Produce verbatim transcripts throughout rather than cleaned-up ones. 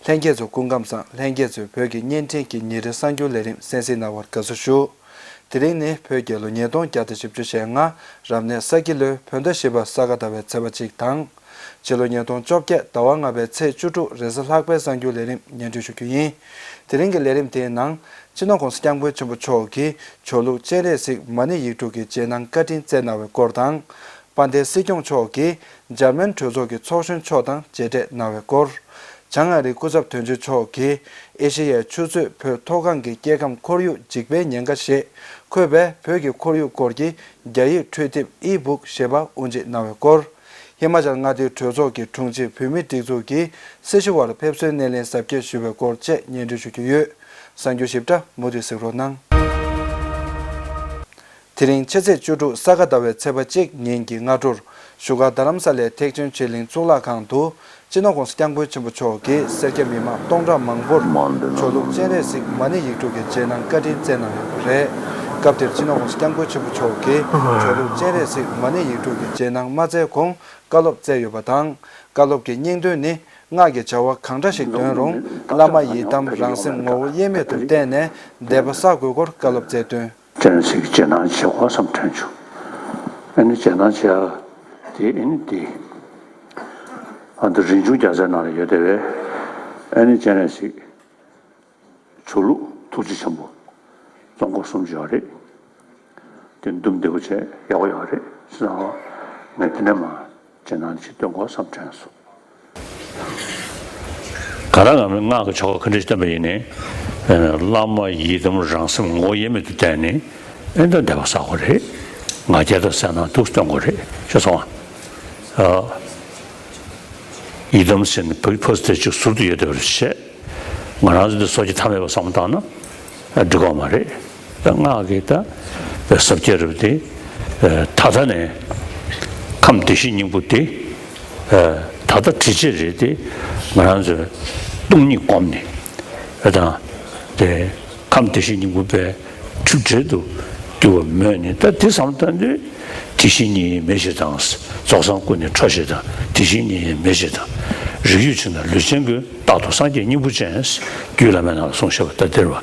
ལྷན་རྒྱས་ཚོ་སྐུ་ཁམས་བཟང་། ལྷན་རྒྱས་ཚོས་བོད་ཀྱི་བརྙན་འཕྲིན་གྱི་ཉིན་རེའི་གསར་འགྱུར་ལས་རིམ་གསན་གཟིགས་གནང་བར་དགའ་བསུ་ཞུ། དེ་རིང་ནི་བོད་རྒྱལ་ལོ་ཉིས་སྟོང་བརྒྱ་དང་བཞི་བཅུ་ཞེ་ལྔ། རབ་གནས་ས་ཁྱི་ལོའི་བོད་ཟླ་བཞི་པ་ས་ག་ཟླ་བའི་ཚེས་པ་གཅིག་དང་། ཕྱི་ལོ་ཉིས་སྟོང་བཅོ་བརྒྱད་ཟླ་བ་ལྔ་པའི་ཚེས་བཅུ་དྲུག་རེས་གཟའ་ལྷག་པའི་གསར་འགྱུར་ལས་རིམ་སྙན་སྒྲོན་ཞུ་རྒྱུ་ཡིན། དེ་རིང་གི་ལས་རིམ་དེའི་ནང་། སྤྱི་ནོར་༸གོང་ས་༸སྐྱབས་མགོན་ཆེན་པོ་མཆོག་གིས་ཆོས་ལུགས་སྤྱན་རས་གཟིགས་མ་ཎི་ཡིག་དྲུག་གི་རྗེས་གནང་བཀའ་དྲིན་སྩལ་གནང་བའི་སྐོར་དང་། དཔལ་ལྡན་སྲིད་སྐྱོང་མཆོག་གིས་འཇར་མན་གྲོས་ཚོགས་ཀྱི་ཚོགས་གཞོན་མཆོག་དང་མཇལ་འཕྲད་གནང་བའི་སྐོར། བྱང་ཨ་རིའི་སྐུ་ཚབ་དོན་གཅོད་མཆོག་གིས་ཨེ་ཤེ་ཡའི་ཆུ་མཛོད་བོད་མཐོ་སྒང་གི་སྐྱེ་ཁམས་ཁོར་ཡུག་འཇིག་པའི་ཉེན་ཁ་ཞེས་འཁོད་པའི་བོད་ཀྱི་ཁོར་ཡུག་སྐོར་གྱི་རྒྱ་ཡིག་འཕྲོས་དེབ་ཨི་སྦུག་ཞེས་པ་དབུ་འབྱེད་གནང་བའི་སྐོར། ཧི་མ་ཅལ་མངའ་སྡེའི་གྲོས་ཚོགས་ཀྱི་དྲུང་ཆེས་བོད་མིའི་སྒྲིག་འཛུགས་ཀྱི་སྲི་ཞུ་བར་ཕེབས་བསུའི་སྣེ་ལེན་གཟབ་རྒྱས་ཞུ་བའི་སྐོར་བཅས་སྙན་སྒྲོན་ཞུ་རྒྱུ་ཡོད། གསར་འགྱུར་ཞིབ་ཕྲ་མུ་མཐུད་གཟིགས་རོགས་གནང་། དེ་རིང་ཕྱི་ཚེས་བཅུ་དྲུག་ས་ག་ཟླ་བའི་ཚེས་པ་གཅིག་ཉིན་གྱི་སྔ་དྲོར་བཞུགས་སྒར་རྡ་རམ་ས་ལའི་ཐེག་ཆེན་ཆོས་གླིང་གཙུག་ལག་ཁང་དུ་སྤྱི་ནོར་༸གོང་ས་༸སྐྱབས་མགོན་ཆེན་པོ་མཆོག་གིས་སེར་སྐྱ་མི་མང་སྟོང་ཕྲག་མང་པོར་ཆོས་ལུགས་སྤྱན་རས་གཟིགས་མ་ཎི་ཡིག་དྲུག་གི་རྗེས་གནང་བཀའ་དྲིན་སྩལ་གནང་ཡོད་པ་རེད། སྐབས་དེར་སྤྱི་ནོར་༸གོང་ས་༸སྐྱབས་མགོན་ཆེན་པོ་མཆོག་གིས་ཆོས་ལུགས་སྤྱན་རས་གཟིགས་མ་ཎི་ཡིག་དྲུག་གི་རྗེས་གནང་མ་སྩལ་གོང་བཀའ་སློབ་སྩལ་ཡོད་པ་དང་། བཀའ་སློབ་ཀྱི་སྙིང་དོན་ནི། སྔགས་ཀྱི་བྱ་བ་གང་འདྲ་ཞིག་འདོན་རུང་། བླ་མ་ཡི་དམ་རང་སེམས་ངོ་བོ་དབྱེར་མེད་དུ་བསྟེན་ནས་བཟླས་པ་བསགས་དགོས་སྐོར་བཀའ་སློབ་སྩལ་དོན། སྤྱན་རས་གཟིགས་རྗེས་གནང་བྱེད་དགོས་བསམ་དྲན་བྱུང་། ཨ་ནི་རྗེས་གནང་བྱེད་ཡ་དེ་ཨ་ནི་དེ། ཨ་ནི་རིན་འབྱུང་རྒྱལ་མཚན་ནང་ལ་ཡོད་དེ་བས། ཨ་ནི་སྤྱན་རས་གཟིགས་ཆོས་ལུགས་ཐུགས་རྗེ་ཆེན་པོ་རྫོང་སྐོར་གསུམ་བྱས་པ་རེད། དེ་འདུམ་བདེ་པོ་བྱས་ཡག་པོ་ཡོད་རེད་ཟེར་ན། ངས་དེ་ནས་མ་རྗེས་གནང་ཅིག་སྟོན་དགོས་བསམ་དྲན་སོང་། ག་རེ་ང་མི་སྔགས་ཀྱི་བྱ་བ་ག་འདྲ་ཞིག་བསྟན་པ་ཡིན་ནའི། བླ་མ་ཡི་དམ་རང་སེམས་ངོ་བོ་དབྱེར་མེད་དུ་བསྟེན་ནས་ཨེ་འདྲ་བཟླས་པ་བསགས་དགོས་རེད། ང་རྒྱལ་དང་གསལ་སྣང་ཐུགས་སུ་སྟོན་དགོས་རེད་ཤེས་སོང་ཨ། ཡི་དམ་ཟེར་ནས་ཕ་ཕ་སི་དེ་ཅིག་ཟུར་དུ་ཡོད་དེ་བར་བཤད། ང་རང་ཚོ་འདི་སོ་སྐྱེ་ཐ་མལ་པ་བསམ་བློ་བཏང་ན་འགྲིག་གི་མ་རེད། སྔགས་ཀྱི་ད་ཟབ་རྒྱས་རབ་དེ་ད་ལྟ་ནས་ཁམས་བདེ་གཤེགས་སྙིང་པོ་དེ་ད་ལྟ་དྲི་བཅས་རེད་དེ། ང་རང་ཚོས་སྟོང་ཉིད་བསྒོམས་ནས་དང་དེ་ཁམས་བདེ་གཤེགས་སྙིང་པོ་པའི་འཁྲུལ་བྲལ་དུ་གྱུར་པ་མོས་ནས། ད་དེ་བསམ་བློ་བཏང་དུས་དེ་བཞིན་ཉིད་ཡིན་མེད་ཞེས་དང་། རྫོགས་སངས་སྐུ་ནི་ཁྲོ་ཞེས་དང་། དེ་བཞིན་ཉིད་ཡིན་མེད་ཞེས་དང་། རིགས་རྒྱུད་ཕྱིར་ན་ལུས་ཅན་ཀུན། རྟག་ཏུ་སངས་རྒྱས་སྙིང་པོ་ཅན། རྒྱུད་བླ་མའི་ནང་ལ་གསུངས་བཞག་པ་ལྟར་འདིར་བ།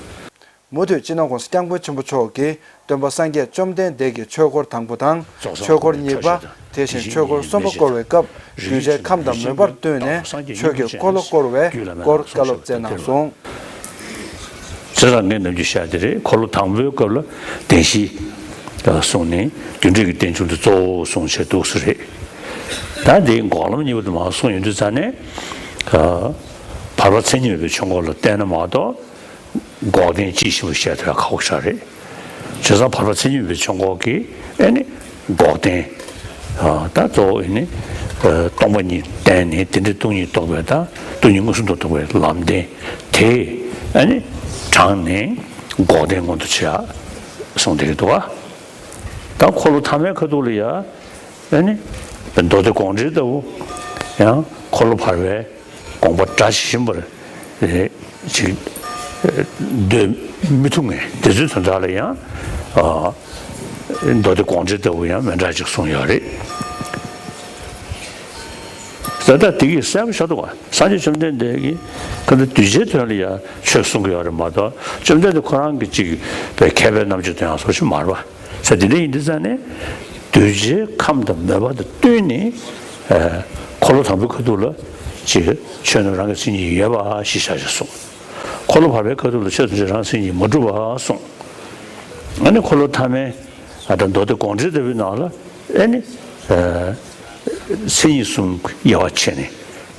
མུ་མཐུད་སྤྱི་ནོར་༸གོང་ས་༸སྐྱབས་མགོན་ཆེན་པོ་མཆོག་གིས་སྟོན་པ་སངས་རྒྱས་བཅོམ་ལྡན་འདས་ཀྱི་ཆོས་འཁོར་དང་པོ་དང་། ཆོས་འཁོར་གཉིས་པ། དེ་བཞིན་ཆོས་འཁོར་གསུམ་པ་བསྐོར་བའི་སྐབས། གདུལ་བྱའི་ཁམས་དང་མོས་པར་བསྟུན་ནས་ཆོས་ཀྱི་འཁོར་ལོ་བསྐོར་བའི་སྐོར་བཀའ་སློབ་སྩལ་གནང་སོང་། ཟེར་རང་ངས་ནམ་རྒྱུན་བཤད་དེ་རེད། འཁོར་ལོ་དང་པོའི་སྐབས་ལ་བདེན་བཞི་གསུངས་ནས། རྒྱུ་འབྲས་ཀྱི་རྟེན་འབྱུང་དེ་གཙོ་བོ་གསུངས་བྱས་འདུག་སེ་རེད། ད་འདི་འགོག་ལམ་གཉིས་པ་དེ་མར་གསུངས་ཡོང་དུས་ཙང་ནས། བར་པ་མཚན་ཉིད་མེད་པའི་ཆོས་འཁོར་ལ་བརྟེན་ན་མ་གཏོགས། འགོག་བདེན་དཔྱིས་ཕྱིན་པ་བཤད་ཐུབ་ཡ་ཁག་པོ་ཆགས་རེད། བྱས་ཙང་བར་པ་མཚན་ཉིད་མེད་པའི་ཆོས་འཁོར་གྱིས་ཨེ་ནི་འགོག་བདེན། ད་གཙོ་བོ་ཨེ་ནི་སྟོང་པ་ཉིད་བསྟན་ནས་དེ་འདྲའི་སྟོང་ཉིད་རྟོགས་པའི་ད་སྟོང་ཉིད་མངོན་སུམ་དུ་རྟོགས་པའི་ལམ་བདེན་དེ་ཨེ་ནི་དྲངས་ནས་འགོག་བདེན་མངོན་དུ་བྱེད་ཡ་གསུངས་བསྡད་ཀྱི་འདུག་ག་ད་འཁོར་ལོ་ཐ་མའི་ཁ་ཐུག་ལ་ཡ། ཨ་ནི། མདོ་སྡེ་དགོངས་འགྲེལ་ལྟ་བུ། ཡང་འཁོར་ལོ་བར་པའི་དགོངས་པ་སྒྲ་ཇི་བཞིན་པར། རེད། ཅིག་མདོ་མི་མཐུན་ངེས་དེ་ཚོའི་དོན་དག་ལ་ཡང་། མདོ་སྡེ་དགོངས་འགྲེལ་ལྟ་བུ་ཡང་མི་འདྲ་ཅིག་གསུངས་ཡོད་རེད། ད་ལྟ་དེ་གིས་གསལ་པོ་ཆགས་འདུག་ག་སངས་རྒྱས་བཅོམ་ལྡན་འདས་ཀྱིས་གང་ལྟར་གདུལ་བྱའི་དོན་ལ་ཡང་ཆོས་གསུང་གི་ཡོད་རེད་མ་གཏོགས། བཅོམ་ལྡན་འདས་ཁོ་རང་གིས་ཅིག་པའི་མཁས་པའི་རྣམ་དཔྱོད་དང་ཡང་སོགས་ཤིག་མ་རེད་པ། ས་དེ་འདྲ་ཡིན་དུས་ཙང་ནས། གདུལ་བྱའི་ཁམས་དང་མོས་པ་དང་བསྟུན་ནས། ཨ། འཁོར་ལོ་དང་པོའི་ཁ་ཐུག་ལ་ཅིག་ཆོས་རྣམས་རང་གི་མཚན་ཉིད་ཡོད་པ་ཞེས་བྱ་ཞེས་གསུངས། འཁོར་ལོ་བར་པའི་ཁ་ཐུག་ལ་ཆོས་ཐམས་ཅད་རང་གི་མཚན་ཉིད་མ་གྲུབ་པ་གསུངས། ཨ་ནི་འཁོར་ལོ་ཐ་མའི་ཨ་ད་མདོ་སྡེ་དགོངས་འགྲེལ་ལྟ་བུའི་ནང་ལ་ཨེ་ནི། ཨ། མཚན་ཉིད་གསུམ་དབྱེ་བ་ཕྱེ་ནས་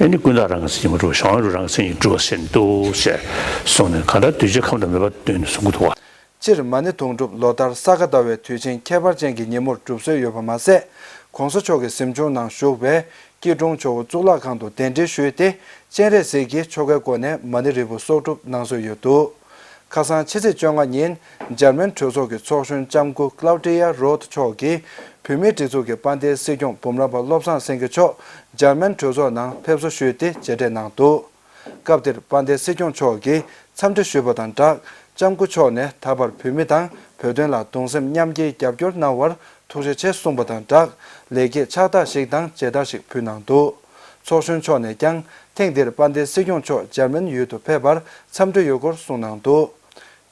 ཨེ་ནི་ཀུན་བརྟགས་རང་གི་མཚན་ཉིད་མ་གྲུབ་པ། གཞན་ཡུལ་རང་གི་མཚན་ཉིད་གྲུབ་པ་ཟེར་འདུག་ཅེས་གསུངས་ནས། གང་ལྟར་གདུལ་བྱའི་ཁམས་དང་མོས་པ་བསྟུན་ནས་གསུང་གི་འདུག་པ། སྤྱིར་མ་ཎི་དུང་སྒྲུབ་ལོ་ལྟར་ས་ག་ཟླ་བའི་དུས་ཆེན་ཁྱད་པར་ཅན་གྱི་ཉིན་མོར་སྒྲུབ་སྲོལ་ཡོད་པ་མ་ཟད། ྋགོང་ས་མཆོག་གི་གཟིམ་ཆུང་ནང་བཞུགས་པའི་སྐྱིད་གྲོང་ཇོ་བོ་གཙུག་ལག་ཁང་དུ་གདན་འདྲེན་ཞུས་ཏེ། སྤྱན་རས་གཟིགས་ཀྱི་ཆོ་གའི་སྒོ་ནས་མ་ཎི་རིལ་བུ་གསོག་སྒྲུབ་གནང་སྲོལ་ཡོད་འདུག་ཁ་སང་ཕྱི་ཚེས་བཅོ་ལྔ་ཉིན། འཇར་མན་གྲོས་ཚོགས་ཀྱི་ཚོགས་གཞོན་ལྕམ་སྐུ་Claudia Roth མཆོག་གིས་བོད་མིའི་སྒྲིག་འཛུགས་ཀྱི་དཔལ་ལྡན་སྲིད་སྐྱོང་འབུམ་རམས་པ་བློ་བཟང་སེང་གེ་མཆོག་འཇར་མན་གྲོས་ཚོགས་ནང་ཕེབས་བསུ་ཞུས་ཏེ་མཇལ་འཕྲད་གནང་འདུག་སྐབས་དེར་དཔལ་ལྡན་སྲིད་སྐྱོང་མཆོག་གིས་འཚམས་འདྲི་ཞུས་པ་དང་སྦྲགས། ལྕམ་སྐུ་མཆོག་ནས་ད་བར་བོད་མི་དང་བོད་དོན་ལ་གདུང་སེམས་མཉམ་སྐྱེའི་རྒྱབ་སྐྱོར་གནང་བར་ཐུགས་རྗེ་ཆེ་གསུངས་པ་དང་སྦྲགས། ལེགས་སྐྱེས་ཕྱག་རྟགས་ཤིག་དང་མཇལ་དར་ཞིག་ཕུལ་གནང་འདུག་ཚོགས་གཞོན་མཆོག་ནས་ཀྱང་ཐེངས་འདིར་དཔལ་ལྡན་སྲིད་སྐྱོང་མཆོག་འཇར་མན་ཡུལ་དུ་ཕེབས་པར་འཚམས་འདྲི་ཡོད་སྐོར་གསུངས་གནང་འདུག་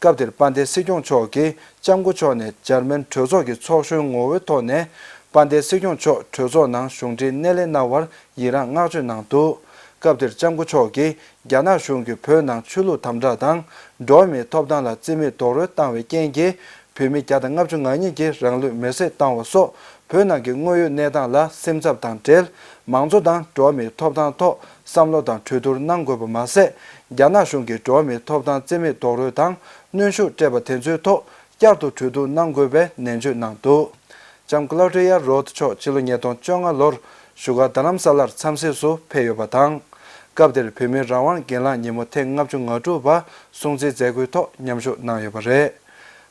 སྐབས་དེར་དཔལ་ལྡན་སྲིད་སྐྱོང་མཆོག་གིས་ལྕམ་སྐུ་མཆོག་ནས་འཇར་མན་གྲོས་ཚོགས་ཀྱི་ཚོགས་གཞོན་ངོ་བོའི་ཐོག་ནས་དཔལ་ལྡན་སྲིད་སྐྱོང་མཆོག་གྲོས་ཚོགས་ནང་གཞུང་འབྲེལ་སྣེ་ལེན་གནང་བར་ཡི་རངས་བསྔགས་བརྗོད་གནང་འདུག་སྐབས་དེར་ལྕམ་སྐུ་མཆོག་གིས་རྒྱ་ནག་གཞུང་གིས་བོད་ནང་ཆོས་ལུགས་དམ་དྲག་དང་འགྲོ་བ་མིའི་ཐོབ་ཐང་ལ་བརྩི་མེད་རྡོག་རོལ་བཏང་བའི་རྐྱེན་གྱིས། བོད་མི་བརྒྱ་དང་ལྔ་བཅུ་ང་གཉིས་ཀྱིས་རང་ལུས་མེར་སྲེག་བཏང་བ་སོགས་བོད་ནང་གི་དངོས་ཡོད་གནས་སྟངས་ལ་སེམས་འཚབ་དང་འབྲེལ། མང་གཙོ་དང་འགྲོ་བ་མིའི་ཐོབ་ཐང་ཐོག་བསམ་བློ་དང་གྲོས་བསྡུར་གནང་དགོས་པ་མ་ཟད། རྒྱ་ནག་གཞུང་གིས་འགྲོ་བ་མིའི་ཐོབ་ཐང་བརྩི་མེད་རྡོག་རོལ་དང་གནོན་ཤུགས་སྤྲད་པ་དེ་ཚོའི་ཐོག་བསྐྱར་དུ་གྲོས་བསྡུར་གནང་དགོས་པའི་ནན་བརྗོད་གནང་འདུག་ལྕམ་Claudia Roth་མཆོག་ཕྱི་ལོ་ཉིས་སྟོང་བཅོ་ལྔ་ལོར་བཞུགས་སྒར་རྡ་རམ་ས་ལར་འཚམས་གཟིགས་སུ་ཕེབས་ཡོད་པ་དང་། སྐབས་དེར་བོད་མིའི་རང་དབང་སྒེར་ལངས་ཉིན་མོ་ཐེངས་ལྔ་བཅུ་ང་དྲུག་པ་སྲུང་བརྩིའི་མཛད་སྒོའི་ཐོག་མཉམ་ཞུགས་གནང་ཡོད་པ་རེད།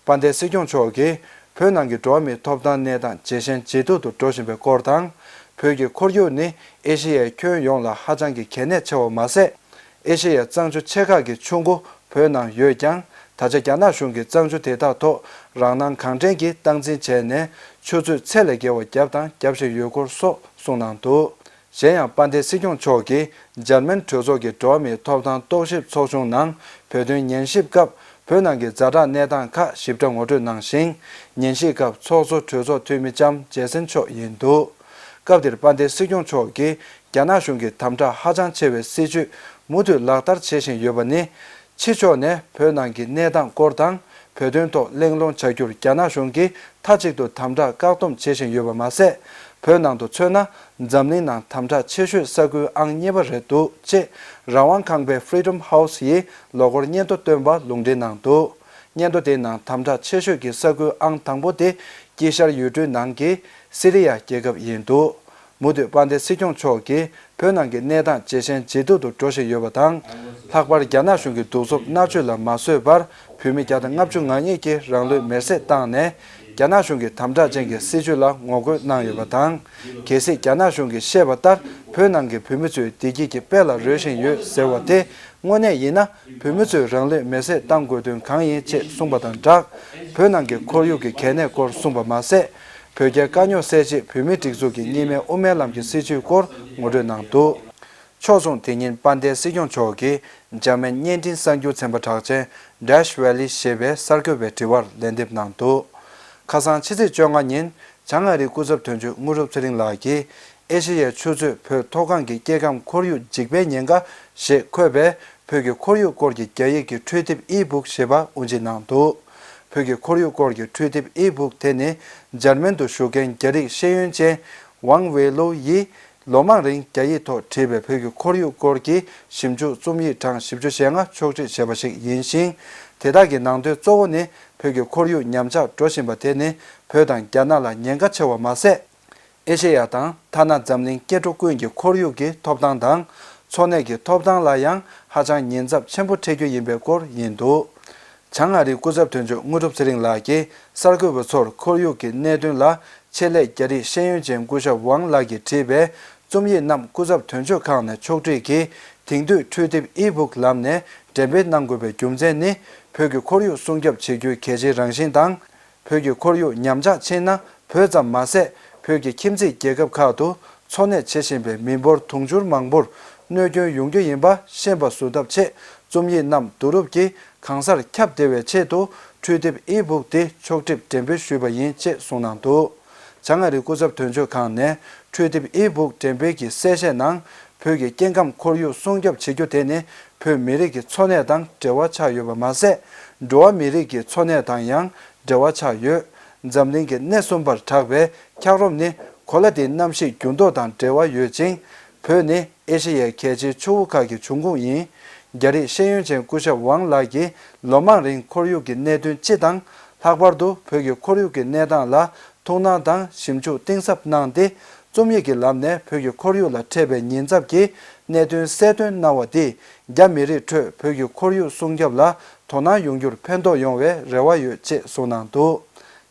དཔལ་ལྡན་སྲིད་སྐྱོང་མཆོག་གིས་བོད་ནང་གི་འགྲོ་བ་མིའི་ཐོབ་ཐང་གནས་སྟངས་ཇེ་ཞན་ཇེ་སྡུག་ཏུ་འགྲོ་བཞིན་པའི་སྐོར་དང་། བོད་ཀྱི་ཁོར་ཡུག་ནི་ཨེ་ཤེ་ཡའི་ཁྱོན་ཡོངས་ལ་ཧ་ཅང་གི་གལ་གནད་ཆེ་བ་མ་ཟད། ཨེ་ཤེ་ཡའི་གཙང་ཆུ་ཆེ་ཁག་གི་ཆུ་མགོ་བོད་ནང་ཡོད་ཀྱང་། ད་ཆ་རྒྱ་ནག་གཞུང་གིས་གཙང་ཆུ་དེ་དག་ཐོག་རང་སྣང་གང་དྲན་གྱིས་སྟངས་འཛིན་བྱས་ནས་ཆུ་ཚོད་ཚད་ལས་བརྒལ་བ་བརྒྱབ་དང་རྒྱབ་བཞིན་ཡོད་སྐོར་སོགས་གསུངས་གནང་འདུག་གཞན་ཡང་དཔལ་ལྡན་སྲིད་སྐྱོང་མཆོག་གིས་འཇར་མན་གྲོས་ཚོགས་ཀྱི་འགྲོ་བ་མིའི་ཐོབ་ཐང་རྟོག་ཞིབ་ཚོགས་ཆུང་ནང་བོད་དོན་ཉན་ཞིབ་སྐབས། བོད་ནང་གི་ཛ་དྲག་གནས་སྟངས་ཁག་ཞིབ་ཕྲ་ངོ་སྤྲོད་གནང་ཞིང་། ཉན་ཞིབ་སྐབས་ཚོགས་གཙོ་གྲོས་ཚོགས་འཐུས་མི་ལྕམ་ཇེ་སན་མཆོག་ཡིན་འདུག་སྐབས་དེར་དཔལ་ལྡན་སྲིད་སྐྱོང་མཆོག་གིས་རྒྱ་ནག་གཞུང་གི་དམ་དྲག་ཧ་ཅང་ཆེ་བའི་སྲིད་བྱུས་མུ་མཐུད་ལག་བསྟར་བྱེད་བཞིན་ཡོད་པ་ནི། ཕྱི་ཕྱོགས་ནས་བོད་ནང་གི་གནས་སྟངས་སྐོར་དང་། བོད་དོན་ཐོག་གླེང་སློང་བྱ་རྒྱུར་རྒྱ་ནག་གཞུང་གིས་མཐའ་གཅིག་ཏུ་དམ་དྲག་བཀག་སྡོམ་བྱེད་བཞིན་ཡོད་པ་མ་ཟད། བོད་ནང་དུ་མཚོན་ན། འཛམ་གླིང་ནང་དམ་དྲག་ཆེ་ཤོས་ས་ཁུལ་ཨང་གཉིས་པ་རེད་འདུག་ཅེས་རང་དབང་ཁང་པའི་Freedom House་ཡིས་ལོ་འཁོར་སྙན་ཐོ་བཏོན་པ་ལུང་འདྲེན་གནང་འདུག་སྙན་ཐོ་དེའི་ནང་དམ་དྲག་ཆེ་ཤོས་ཀྱི་ས་ཁུལ་ཨང་དང་པོ་དེ་དཀྱིལ་ཤར་ཡུལ་གྲུའི་ནང་གི་སི་རི་ཡ་རྒྱལ་ཁབ་ཡིན་འདུག་མུ་མཐུད་དཔལ་ལྡན་སྲིད་སྐྱོང་མཆོག་གིས་བོད་ནང་གི་གནས་སྟངས་ཇེ་ཞན་ཇེ་སྡུག་ཏུ་འགྲོ་བཞིན་ཡོད་པ་དང་། ལྷག་པར་རྒྱ་ནག་གཞུང་གི་གདུག་རྩུབ་མནར་གཅོད་ལ་མ་བཟོད་པར་བོད་མི་བརྒྱ་དང་ལྔ་བཅུ་ང་གཉིས་ཀྱིས་རང་ལུས་མེར་སྲེག་བཏང་ནས། རྒྱ་ནག་གཞུང་གི་དམ་དྲག་ཅན་གྱི་སྲིད་བྱུས་ལ་ངོ་རྒོལ་གནང་ཡོད་པ་དང་། གལ་སྲིད་རྒྱ་ནག་གཞུང་གིས་བཤད་པ་ལྟར་བོད་ནང་གི་བོད་མི་ཚོའི་བདེ་སྐྱིད་ཀྱི་དཔལ་ལ་རོལ་བཞིན་ཡོད་ཟེར་བ་དེ་དངོས་གནས་ཡིན་ན། བོད་མི་ཚོས་རང་ལུས་མེར་སྲེག་བཏང་དགོས་དོན་གང་ཡིན་ཅེས་གསུངས་པ་དང་སྦྲགས། བོད་ནང་གི་ཁོར་ཡུག་གི་གལ་གནད་སྐོར་གསུངས་པ་མ་ཟད། བོད་རྒྱའི་དཀའ་རྙོག་སེལ་ཆེད་བོད་མིའི་སྒྲིག་འཛུགས་ཀྱི་གཉིས་སྨན་དབུ་མའི་ལམ་གྱི་སྲིད་བྱུས་སྐོར་ངོ་སྤྲོད་གནང་འདུག་ཕྱོགས་མཚུངས། དེ་ཉིན་དཔལ་ལྡན་སྲིད་སྐྱོང་མཆོག་གིས་འཇར་མན་བརྙན་འཕྲིན་གསར་འགྱུར་ཚན་པ་གྲགས་ཅན་Deutsche Welle་ཞེས་པས་གསར་འགོད་པའི་དྲི་བར་ལན་འདེབས་གནང་འདུག་ཁ་སང་ཕྱི་ཚེས་བཅོ་ལྔ་ཉིན། བྱང་ཨ་རིའི་སྐུ་ཚབ་དོན་གཅོད་དངོས་གྲུབ་ཚེ་རིང་ལགས་ཀྱིས། ཨེ་ཤེ་ཡའི་ཆུ་མཛོད་བོད་མཐོ་སྒང་གི་སྐྱེ་ཁམས་ཁོར་ཡུག་འཇིགས་པའི་ཉེན་ཁ་ཞེས་འཁོད་པའི་བོད་ཀྱི་ཁོར་ཡུག་སྐོར་གྱི་རྒྱ་ཡིག་གི་འཕྲུལ་དེབ་ཨི་བུག་ཞེས་པ་དབུ་འབྱེད་གནང་འདུག་བོད་ཀྱི་ཁོར་ཡུག་སྐོར་གྱི་འཕྲུལ་དེབ་ཨི་བུག་དེ་ནི། འཇར་མན་དུ་བཞུགས་མཁན་རྒྱ་རིགས་ཤེས་ཡོན་ཅན་ཝང་ཝེ་ལོ་ཡིས། ལོ་མང་རིང་རྒྱ་ཡིག་ཐོག་བྲིས་པའི་བོད་ཀྱི་ཁོར་ཡུག་སྐོར་གྱི་ཞིབ་འཇུག་རྩོམ་ཡིག་གྲངས་བཞི་བཅུ་ཞེ་ལྔ་ཕྱོགས་སྒྲིག་བྱས་པ་ཞིག་ཡིན་ཞིང་། དེ་དག་གི་ནང་དོན་གཙོ་བོ་ནི། བོད་ཀྱི་ཁོར་ཡུག་ཉམས་ཆག་འགྲོ་བཞིན་པ་དེ་ནི། བོད་དང་རྒྱ་ནག་ལ་ཉེན་ཁ་ཆེ་བ་མ་ཟད། ཨེ་ཤེ་ཡ་དང་ཐ་ན་འཛམ་གླིང་སྐྱེ་འགྲོ་ཀུན་གྱི་ཁོར་ཡུག་གི་ཐོབ་ཐང་དང་། འཚོ་གནས་ཀྱི་ཐོབ་ཐང་ལ་ཡང་ཧ་ཅང་ཉེན་ཚབས་ཆེན་པོ་འཕྲད་རྒྱུ་ཡིན་པའི་སྐོར་ཡིན་འདུག་བྱང་ཨ་རིའི་སྐུ་ཚབ་དོན་གཅོད་དངོས་གྲུབ་ཚེ་རིང་ལགས་ཀྱིས་གསར་འགོད་པ་ཚོར་ཁོར་ཡུག་གི་གནད་དོན་ལ། ཆེད་ལས་རྒྱ་རིགས་ཤེས་ཡོན་ཅན་སྐུ་ཞབས་ཝང་ལགས་ཀྱིས་བྲིས་པའི་རྩོམ་ཡིག་རྣམས་སྐུ་ཚབ་དོན་གཅོད་ཁང་ནས་ཕྱོགས་སྒྲིག་གིས་དེང་དུས་འཕྲུལ་དེབ་ཨི་བུག་ལམ་ནས་འགྲེམས་སྤེལ་གནང་དགོས་པའི་རྒྱུ་མཚན་ནི། བོད་ཀྱི་ཁོར་ཡུག་སྲུང་སྐྱོབ་བྱེད་རྒྱུའི་གལ་ཆེའི་རང་བཞིན་དང་། བོད་ཀྱི་ཁོར་ཡུག་ཉམས་ཆག་ཕྱིན་ན། བོད་ཙམ་མ་ཟད། བོད་ཀྱི་ཁྱིམ་མཚེས་རྒྱལ་ཁབ་ཁག་ཏུ་འཚོ་གནས་བྱེད་བཞིན་པའི་མི་འབོར་དུང་ཕྱུར་མང་པོར་གནོད་སྐྱོན་ཡོང་རྒྱུ་ཡིན་པ་ཤེས་པ་བཟོ་ཐབས་ཆེད། རྩོམ་ཡིག་རྣམས་བསྡུ་རུབ་ཀྱིས། གང་སར་ཁྱབ་བདེ་བའི་ཆེད་དུ་འཕྲུལ་དེབ་ཨི་བུག་དེ་ཕྱོགས་སྒྲིག་འགྲེམས་སྤེལ་ཞུས་པ་ཡིན་ཅེས་གསུངས་གནང་འདུག་བྱང་ཨ་རིའི་སྐུ་ཚབ་དོན་གཅོད་ཁང་ནས་འཕྲུལ་དེབ་ཨི་བུག་འགྲེམས་སྤེལ་གྱི་གསལ་བཤད་ནང་། བོད་ཀྱི་སྐྱེ་ཁམས་ཁོར་ཡུག་སྲུང་སྐྱོབ་བྱེད་རྒྱུ་དེ་ནི་བོད་མི་རིགས་ཀྱི་འཚོ་གནས་དང་འབྲེལ་བ་ཆགས་ཡོད་པ་མ་ཟད། འགྲོ་བ་མི་རིགས་ཀྱི་འཚོ་གནས་དང་ཡང་འབྲེལ་བ་ཆགས་ཡོད། འཛམ་གླིང་གི་སྣེ་གསུམ་པར་གྲགས་པའི་འཁྱགས་རོམ་ནི་གོ་ལ་འདིའི་གནམ་གཤིས་འགྱུར་ལྡོག་དང་འབྲེལ་བ་ཡོད་ཅིང་། བོད་ནི། ཨེ་ཤེ་ཡའི་གལ་ཆེའི་ཆུ་བོ་ཁག་གི་འབྱུང་ཁུངས་ཡིན། རྒྱ་རིགས་ཤེས་ཡོན་ཅན་སྐུ་ཞབས་ཝང་ལགས་ཀྱིས་ལོ་མང་རིང་ཁོར་ཡུག་གི་གནད་དོན་སྤྱི་དང་། ལྷག་པར་དུ་བོད་ཀྱི་ཁོར་ཡུག་གི་གནས་སྟངས་ལ་ཐུགས་སྣང་དང་ཞིབ་འཇུག་གཏིང་ཟབ་གནང་སྟེ། རྩོམ་ཡིག་གི་ལམ་ནས་བོད་ཀྱི་ཁོར་ཡུག་ལ་འཕྲད་པའི་ཉེན་ཚབས་ཀྱི་གནད་དོན་གསལ་སྟོན་གནང་བ་འདིས། རྒྱ་མི་རིགས་ཁྲོད་བོད་ཀྱི་ཁོར་ཡུག་སྲུང་སྐྱོབ་ལ་དོ་སྣང་ཡོང་རྒྱུར་ཕན་ཐོགས་ཡོང་བའི་རེ་བ་ཡོད་ཅེས་གསུངས་གནང་འདུག་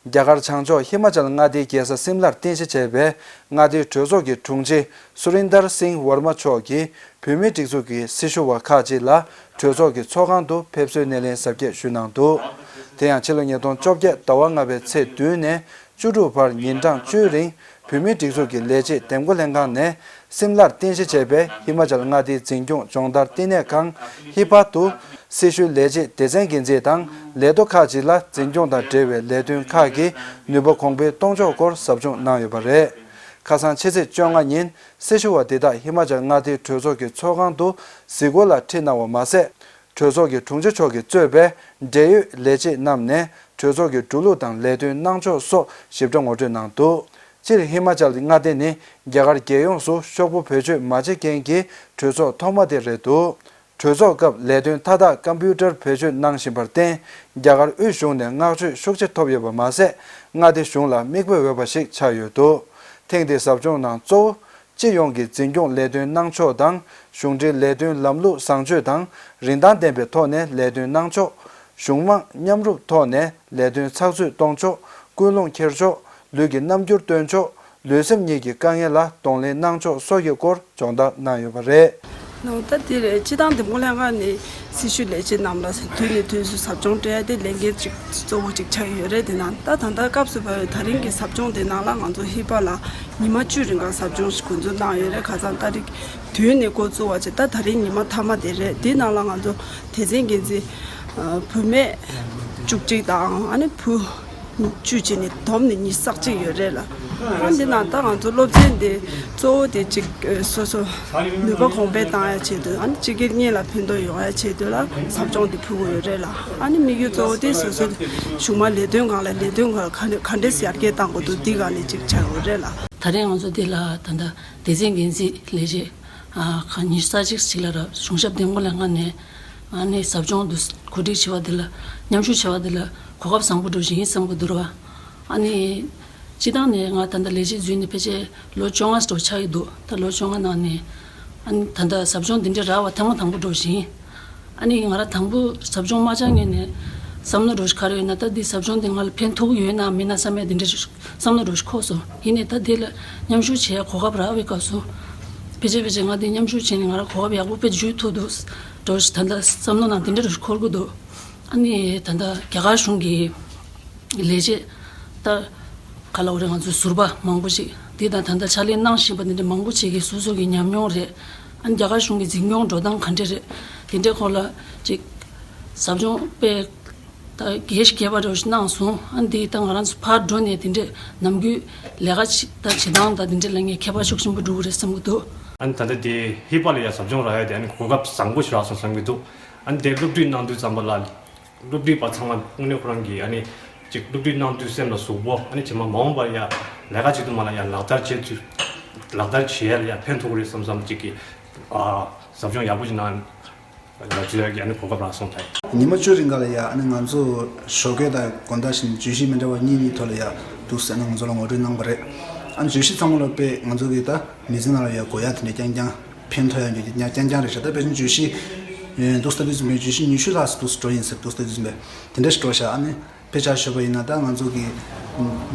རྒྱ་གར་བྱང་ཕྱོགས་ཧི་མ་ཅལ་མངའ་སྡེའི་རྒྱལ་ས་སིམ་ལར་རྟེན་གཞི་བྱས་པའི་མངའ་སྡེའི་གྲོས་ཚོགས་ཀྱི་དྲུང་ཆེ་སུ་རིན་དར་སིང་ཝར་མ་མཆོག་གིས་བོད་མིའི་སྒྲིག་འཛུགས་ཀྱི་སྲི་ཞུ་བ་ཁག་ཅིག་ལ་གྲོས་ཚོགས་ཀྱི་ཚོགས་ཁང་དུ་ཕེབས་བསུའི་སྣེ་ལེན་གཟབ་རྒྱས་ཞུས་གནང་འདུག་དེ་ཡང་ཕྱི་ལོ་ཉིས་སྟོང་བཅོ་བརྒྱད་ཟླ་བ་ལྔ་པའི་ཚེས་བདུན་ནས་བཅུ་དྲུག་བར་ཉིན་གྲངས་བཅུའི་རིང་ བོད་མིའི་སྒྲིག་འཛུགས་ཀྱི་ལས་བྱེད་འདེམས་བསྐོ་ལྷན་ཁང་ནས་སིམ་ལར་རྟེན་གཞི་བྱས་པའི་ཧི་མ་ཅལ་མངའ་སྡེའི་འཛིན་སྐྱོང་སྦྱོང་བརྡར་བསྟི་གནས་ཁང་ཧི་པ་དུ་སྲི་ཞུའི་ལས་བྱེད་སྡེ་ཚན་འགན་འཛིན་དང་ལས་ཐོག་ཁག་ཅིག་ལ་འཛིན་སྐྱོང་དང་འབྲེལ་བའི་ལས་དོན་ཁག་གི་ནུས་པ་གོང་འཕེལ་གཏོང་ཕྱོགས་སྐོར་ཟབ་སྦྱོང་གནང་ཡོད་པ་རེད། ཁ་སང་ཕྱི་ཚེས་བཅོ་ལྔ་ཉིན་སྲི་ཞུ་བ་དེ་དག་ཧི་མ་ཅལ་མངའ་སྡེའི་གྲོས་ཚོགས་ཀྱི་ཚོགས་ཁང་དུ་གཟིགས་སྐོར་ལ་ཁྲིད་གནང་བ་མ་ཟད། གྲོས་ཚོགས་ཀྱི་དྲུང་ཆེ་མཆོག་གིས་གཙོས་པའི་འབྲེལ་ཡོད་ལས་བྱེད་རྣམས་ནས་གྲོས་ཚོགས་ཀྱི་འགྲོ་ལུགས་དང་ལས་དོན་གནང་ཕྱོགས་སོགས་ཞིབ་ཕྲ་ངོ་སྤྲོད་གནང་འདུག་སྤྱིར་ཧི་མ་ཅལ་མངའ་སྡེ་ནི་རྒྱ་གར་རྒྱལ་ཡོངས་སུ་ཤོག་བུ་བེད་སྤྱོད་མ་བྱེད་མཁན་གྱི་གྲོས་ཚོགས་ཐོག་མ་དེ་རེད་འདུག་གྲོས་ཚོགས་སྐབས་ལས་དོན་མཐའ་དག་ཀམ་པུའུ་ཊར་བེད་སྤྱོད་གནང་བཞིན་པར་བརྟེན། རྒྱ་གར་དབུས་གཞུང་ནས་བསྔགས་བརྗོད་ཤུགས་ཆེ་ཐོབ་ཡོད་པ་མ་ཟད། མངའ་སྡེ་གཞུང་ལ་མིག་དཔེ་འོས་པ་ཞིག་ཆགས་ཡོད་འདུག་ཐེངས་འདིའི་ཟབ་སྦྱོང་ནང་གཙོ་བོ། སྤྱི་ཡོངས་ཀྱི་འཛིན་སྐྱོང་ལས་དོན་གནང་ཕྱོགས་དང་། གཞུང་འབྲེལ་ལས་དོན་ལམ་ལུགས་བཟང་སྤྱོད་དང་རིན་ཐང་ལྡན་པའི་ཐོག་ནས་ལས་དོན་གནང་ཕྱོགས། གཞུང་མང་མཉམ་རུབ་ཐོག་ནས་ལས་དོན་ཚགས་ཚུད་གཏོང་ཕྱོགས། ཀུན་སློང་འཁྱེར་ཕྱོགས། ལུས་ཀྱི་རྣམ་འགྱུར་སྟོན་ཕྱོགས། ལུས་སེམས་གཉིས་ཀྱི་དཀའ་ངལ་ལ་གདོང་ལེན་གནང་ཕྱོགས་སོགས་ཀྱི་སྐོར་སྦྱོང་བརྡར་གནང་ཡོད་པ་རེད། ནང་ད་དེ་རེད། སྤྱི་བཏང་འདེམས་བསྐོ་ལྷན་ཁང་ནས་སྲི་ཞུ་ལས་བྱེད་རྣམས་ལ་དུས་ནས་དུས་སུ་ཟབ་སྦྱོང་སྤྲད་ཡ་དེ་ལས་འགན་གཅིག་གཙོ་བོ་གཅིག་ཆགས་ཡོད་རེད། དེ་ནང་ད་ད་ལྟ་སྐབས་སུ་བབས་པའི་ད་རིང་གི་ཟབ་སྦྱོང་དེ་ནང་ལ་ང་ཚོ་ཧི་པ་ལ་ཉི་མ་བཅུ་རིང་ག་ཟབ་སྦྱོང་ཞིག་འགོ་འཛུགས་གནང་ཡོད་རེད། ཁ་སང་ཏ་རིག་དུས་ནས་འགོ་བཙུགས་པ་བྱས། ད་ད་རིང་ཉི་མ་མཐའ་མ་དེ་རེད། དེ་ནང་ལ་ང་ཚོ་སྡེ་ཚན་འགན་འཛིན་བུད་མེད་བཅུ་གཅིག་དང་ཨ་ནི་བུ་བཅུ་བྱས་ནས་བསྡོམས་ནས་ཉི་ཤུ་རྩ་གཅིག་ཡོད་རེད་ལ། ཨ་འདི་ནང་ད་ང་ཚོ་སློབ་ཚན་འདི་གཙོ་བོ་དེ་གཅིག་སོ་སོ་ནུས་པ་གོང་འཕེལ་བཏང་ཡ་ཆེད་དུ། ཨ་ནི་སྤྱི་སྒེར་གཉིས་ལ་ཕན་ཐོགས་ཡོང་ཡ་ཆེད་དུ་ལ་ཟབ་སྦྱོང་འདི་ཕུལ་གྱི་ཡོད་རེད་ལ། ཨ་ནི་དམིགས་ཡུལ་གཙོ་བོ་དེ་སོ་སོ་གཞུང་མང་ལས་དོན་སྒང་ལ་ལས་དོན་ག་ག་འདྲས་ཡར་རྒྱས་གཏང་དགོས་འདུག་འདི་སྒང་ནས་གཅིག་ཆགས་ཡོད་རེད་ལ། ད་རེས་ང་ཚོ་འདི་ལ་ད་ལྟ་སྡེ་ཚན་འགན་འཛིན་ལས་བྱེད་ཨ་ཁག་ཉི་ཤུ་རྩ་གཅིག་ཅིག་ལ་ར་གཞུང་ཞབས་འདེམས་བསྐོ་ལྷན་ཁང་ནས་ཨ་ནི་ཟབ་སྦྱོང་དུ་གོ་སྒྲིག་བྱས་པ་འདི་ལ་མཉམ་ཞུགས་བྱས་པ་འདི་ལ་གོ་སྐབས་བཟང་པོ་འགྲོ་བཞིན་ཡིན་བསམ་གྱི་འདུག་ར་བ། ཨ་ནི་སྤྱི་བཏང་ནས་ང་ད་ལྟ་ལས་བྱེད་འཛུལ་ནས་ཕལ་ཆེར་ལོ་བཅོ་ལྔ་འགྲོ་ཆགས་ཀྱི་འདུག་ད་ལོ་བཅོ་ལྔ་ནང་ནས་ཨ་ནི་ད་ལྟ་ཟབ་སྦྱོང་འདི་འདྲའི་རག་པ་ཐེངས་མ་དང་པོ་འགྲོ་བཞིན། ཨ་ནི་ང་རང་དང་པོ་ཟབ་སྦྱོང་མ་བཅར་སྔོན་ནས་བསམ་བློ་འདྲ་བོ་ཞིག་ག་རེ་ཡོད་ན། ད་འདི་ཟབ་སྦྱོང་འདི་ང་ལ་ཕན་ཐོགས་ཡོད་ན་མེད་ན་བསམ་ཡས་འདི་འདྲ་བསམ་བློ་འདྲ་བོ་ཞིག་འཁོར་སོང་། ཡིན་ནའི་ད་འདི་ལ་མཉམ་ཞུགས་བྱེད་ཡ་གོ་སྐབས་རག་པའི་སྐབས་སུ་ཕལ་ཆེར་ཕལ་ཆེར་ང་འདི་མཉམ་ཞུགས་བྱས་ནས་ང་རང་གོ་སྐབས་ཡག་པོ་དཔེ་འཇུ་ཐུབ་འདུག་འདྲ་བོ་ཞིག་ད་ལྟ་བསམ་བློ་ནང་འདི་འདྲ་འདྲ་བོ་ཞིག་འཁོར་གྱི་འདུག་ཨ་ནི་ད་ལྟ་རྒྱ་གར་གཞུང་གི་ལས་བྱེད་ད་ག་ལབ་དགོས་རེད། ང་ཚོའི་ཟུར་པ་མང་པོ་ཞིག་འདི་དང་ད་ལྟ་ཕྱག་ལས་གནང་བཞིན་པ་འདི་འདྲ་མང་པོ་ཞིག་གིས་སོ་སོ་གི་ཉམས་མྱོང་རེད། ཨ་ནི་རྒྱ་གར་གཞུང་གི་འཛིན་སྐྱོང་འགྲོ་སྟངས་ག་འདྲ་རེད། དེ་འདྲའི་སྐོར་ལ་ཅིག་ཟབ་སྦྱོང་དཔེ་ད་རྒྱས་ཤིག་རྒྱས་པ་འདྲ་བོ་ཞིག་གནང་སོང་། ཨ་ནི་འདི་ད་ང་རང་ཚོ་ཕར་འགྲོ་ནས་དེ་འདྲའི་ནམ་རྒྱུན་ལས་ཀ་བྱེད་ད་བྱེད་སྟངས་དང་དེ་འདྲའི་ལ་ངས་ཁྱད་པར་ཤུགས་ཆེན་པོ་འགྲོ་གི་རེད་བསམ་གྱི་འདུག་ཨ་ནི་ད་ལྟ་དེ་ཧི་པ་ལ་ཡ་ཟབ་སྦྱོང་རག་ཡ་དེ་ཨ་ནི་གོ་སྐབས་བཟང་པོ་ཞིག་རག་སོང་བསམ་གྱི་འདུག་ཨ་ནི་དེ་སློབ་ཁྲིད་གནང་དུས་ཙམ་པ་ལ། སློབ་ཁྲིད་པ་ཚང་མ་དངོས་གནས་ཁོ་རང་གིས་ཨ་ནི་ཅིག་སློབ་ཁྲིད་གནང་དུས་སེམས་ལ་ཟུག་པོ། ཨ་ནི་རྗེས་མ་མ་འོངས་པར་ཡ་ལས་ཀ་བྱེད་དུས་མ་ལ་ཡ་ལག་བསྟར་བྱེད་དུས་ལག་བསྟར་བྱེད་ཡ་ལ་ཡ་ཕན་ཐོགས་ཀྱི་རེད་བསམ་བསམ་ཅིག་གི་ཨ་ཟབ་སྦྱོང་ཡག་པོ་ཞིག་གནང་ལ་འཛུལ་ཡ་གི་ཨ་ནི་གོ་སྐབས་རག་སོང་ད། ཉི་མ་བཅུ་རིང་ག་ལ་ཡ་ཨ་ནི་ང་ཚོ་ཞོགས་ཀས་དང་དགོང་དག་བཞིན་བརྗོད་གཞི་མི་འདྲ་བ་གཉིས་གཉིས་ཐོག་ལ་ཡ་འདུག་ཟེར་ན་ང་ཚོ་ལ་ངོ་སྤྲོད་གནང་བ་རེད། ཨ་ནི་བརྗོད་གཞི་ཚང་མ་ལ་དཔེ་ང་ཚོ་གི་ད་མི་ཚེ་ནང་ལ་ཡ་དགོས་ཡ་དེ་འདྲ་རྐྱང་རྐྱང་ཕན་ཐོགས་ཡ་འདྲ་རྐྱང་རྐྱང་རེད་ཤག་ད་དཔེ་བཞིན་བརྗོད་གཞི་འདུག་ལྟ་དུས་ཙམ་པའི་བརྗོད་གཞི་ཉི་ཤུ་ལྷག་ཙམ་འདུག་འགྲོ་ཡིན་ཟེར་འདུག་ལྟ་དུས་ཙམ་པའི་དེ་འདྲ་ཞིག་འགྲོ་ཤག་ཨ་ནི་དཔེ་ཆ་ཞུས་པ་ཡིན་ན་ད་ང་ཚོ་གི་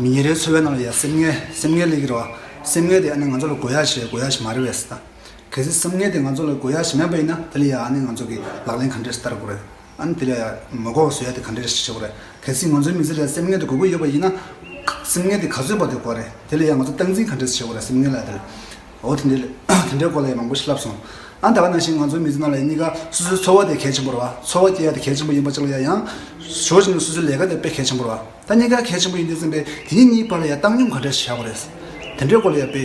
མི་ཉིན་རེའི་འཚོ་བའི་ནང་ལ་ཡ་སེམས་ངལ་སེམས་ངལ་སླེབས་ཀྱི་རེད་བ། སེམས་ངལ་དེ་ཨ་ནི་ང་ཚོ་ལ་དགོས་ཡ་ཞིག་རེད། དགོས་ཡ་ཞིག་མ་རེད་བས་ད། གལ་སྲིད་སེམས་ངལ་དེ་ང་ཚོ་ལ་དགོས་ཡ་ཞིག་མེད་པ་ཡིན་ན་དེ་ལ་ཡ་ཨ་ནི་ང་ཚོ་གི་ལག་ལེན་ག་འདྲས་སེ་བསྟར་དགོས་རེད། ཨ་ནི་དེ་ལ་ཡ་མ་དགོས་པ་བཟོ་ཡ་དེ་ག་འདྲས་སེ་བྱེད་དགོས་རེད། གལ་སྲིད་ང་ཚོའི་མི་ཚེ་ལ་སེམས་ངལ་དེ་དགོས་ཀྱི་ཡོད་པ་ཡིན་ན་སེམས་ངལ་དེ་ག་ཚོད་བར་དུ་དགོས་རེད། དེ་ལ་ཡ་ང་ཚོ་སྟངས་འཛིན་ག་འདྲས་སེ་བྱེད་དགོས་རེད། སེམས་ངལ་ལ་དེ་ལ། འོ་དེ་འདྲའི་དེ་འདྲའི་སྐོར་ལ་ཡང་མང་པོ་ཞིག་ལབ་སོང་། ཨ་ད་ག་ནང་བཞིན་ང་ཚོའི་མི་ཚེ་ནང་ལ་གཉིས་ཀ་སོ་སོའི་འཚོ་བ་དེ་གལ་ཆེན་པོ་རེད་བ། འཚོ་བ་སྐྱེལ་ཡ་དེ་གལ་ཆེན་པོ་ཡིན་པ་ཅིག་ལ་ཡ་ཡང་ཞོར་ཞིག་ནས་སོ་སོའི་ལས་ཀ་དེ་དཔེ་གལ་ཆེན་པོ་རེད་བ། ད་གཉིས་ཀ་གལ་ཆེན་པོ་ཡིན་དུས་ཙམ་པས་དེ་གཉིས་གཉིས་བར་ལ་ཡ་བཏང་སྙོམས་ག་འདྲ་ཞིག་བྱ་དགོས་རེད། དེ་འདྲའི་སྐོར་ལ་ཡ་དཔེ་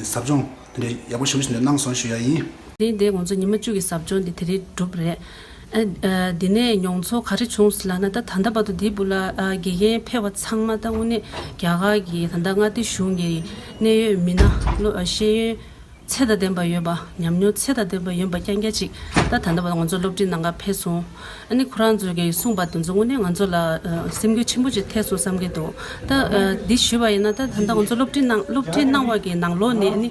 ཟབ་སྦྱོང་དེ་འདྲའི་ཡག་པོ་ཞེ་པོ་ཞིག་འདི་གནང་སོང་ཞུ་ཡ་ཡིན། དེ་འདི་ང་ཚོ་ཉི་མ་བཅུ་གི་ཟབ་སྦྱོང་འདི་དེ་རིང་གྲུབ་རེད། ཨ་ཨ་འདི་ནས་མྱོང་ཚོར་ག་རེ་བྱུང་སོང་ལབ་ན། ད་ད་ལྟ་བར་དུ་འདིའི་སྦུག་ལ་ཨ་དགེ་རྒན་ཕེབས་པ་ཚང་མ་ད་དངོས་གནས་རྒྱ་གར་གྱི་ད་ལྟ་མངའ་སྡེ་གཞུང་གི་གནད་ཡོད་མི་སྣ་བློ་ཨ་ཤེས་ཡོན་ཚད་དང་ལྡན་པ་ཡོད་པ། ཉམས་མྱོང་ཚད་དང་ལྡན་པ་ཡོད་པ་རྐྱང་རྐྱང་ཅིག་ད་ད་ལྟ་བར་ང་ཚོ་སློབ་ཁྲིད་གནང་གར་ཕེབས་སོང་། ཨ་ནི་ཁོ་རང་ཚོ་གིས་གསུངས་པ་དེ་ཚོ་དངོས་གནས་ང་ཚོ་ལ་ཨ་སེམས་འགུལ་ཆེན་པོ་ཅིག་ཐེབས་སོང་བསམ་གྱི་འདུག་ད་ཨ་འདི་ཞུས་པ་ཡིན་ན་ད་ད་ལྟ་ང་ཚོ་སློབ་ཁྲིད་གནང་སློབ་ཁྲིད་གནང་བ་གི་ནང་ལོགས་ནས་ཨ་ནི་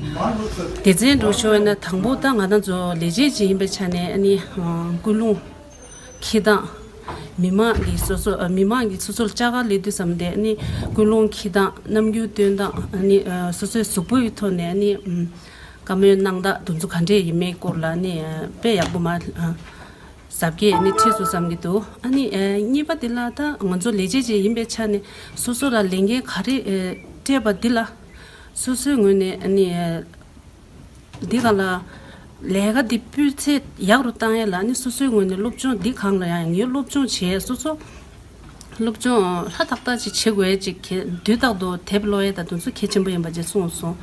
སྡེ་ཚན་འགྲོ་ཤོར་བ་ཡིན་ན་དང་པོ་ད་ང་རང་ཚོ་ལས་བྱེད་ཅིག་ཡིན་པའི་ཆ་ནས་ཨ་ནི་ཨ་ཀུན་སློང་འཁྱེར་སྟངས། མི་མང་གི་སོ་སོ་ཨ་མི་མང་གི་སོ་སོར་བཅར་ག་སླེབས་དུས་ཙམ་དེ་ཨ་ནི་ཀུན་སློང་འཁྱེར་སྟངས། རྣམ་འགྱུར་སྟོན་སྟངས། ཨ་ནི་ཨ་སོ་སོའི་གཟུགས་པོ་ཡི་ཐོག་ནས་ཨ་ནི་ཨམ་བཀའ་མོལ་གནང་སྟངས་དེ་ཚོ་ག་འདྲས་ཡིན་མིན་སྐོར་ལ་ཨ་ནི་ཨ་དཔེ་ཡག་པོ་མ་ཨ་གཟབ་རྒྱས་ནི་ཁྲིད་སོང་བསམ་གྱི་འདུག་ཨ་ནི་ཨ་གཉིས་པ་དེ་ལ་ད་ང་ཚོ་ལས་བྱེད་ཅིག་ཡིན་པའི་ཆ་ནས་སོ་སོ་ལ་ལས་འགན་ག་རེ་ཨ་སྤྲད་པ་འདི་ལ་ སོ་སོའི་ངོས་ནས་ཨ་ནི་འདི་ག་ལ་ལས་ཀ་འདི་སྤུས་ཚད་ཡག་རུ་བཏང་ཡས་ལ་ཨ་ནི་སོ་སོའི་ངོས་ནས་སློབ་སྦྱོང་འདི་གང་ལ་ཡང་ངས་སློབ་སྦྱོང་བྱས། སོ་སོ་སློབ་སྦྱོང་ལྷ་ཏག་ཏག་ཅིག་བྱེད་དགོས་ཅིག་གི་དུས་རྟག་ཏུ་དེབ་ཀློག་ཡས་དང་དེ་ཚོ་གལ་ཆེན་པོ་ཡིན་པ་ཅིག་གསུངས་སོང་།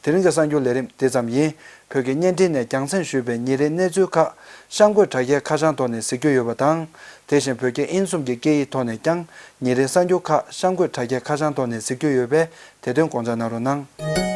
དེ་རིང་གི་གསར་འགྱུར་ལས་རིམ་དེ་ཙམ་ཡིན། བོད་ཀྱི་བརྙན་འཕྲིན་ནས་རྒྱང་སྲིང་ཞུས་པའི་ཉིན་རེའི་གནས་ཚུལ་ཁག་གཤམ་འཁོད་དྲ་རྒྱའི་ཁ་བྱང་ཐོག་ནས་གཟིགས་རྒྱུ་ཡོད་པ་དང་། དེ་བཞིན་བོད་སྐད་དབྱིན་གསུམ་གྱི་སྐད་ཡིག་ཐོག་ནས་ཀྱང་ཉིན་རེའི་གསར་འགྱུར་ཁག་གཤམ་འཁོད་དྲ་རྒྱའི་ཁ་བྱང་ཐོག་ནས་གཟིགས་རྒྱུ་ཡོད་པས། དེ་དོན་དགོངས་འཇགས་གནང་རོགས་གནང་།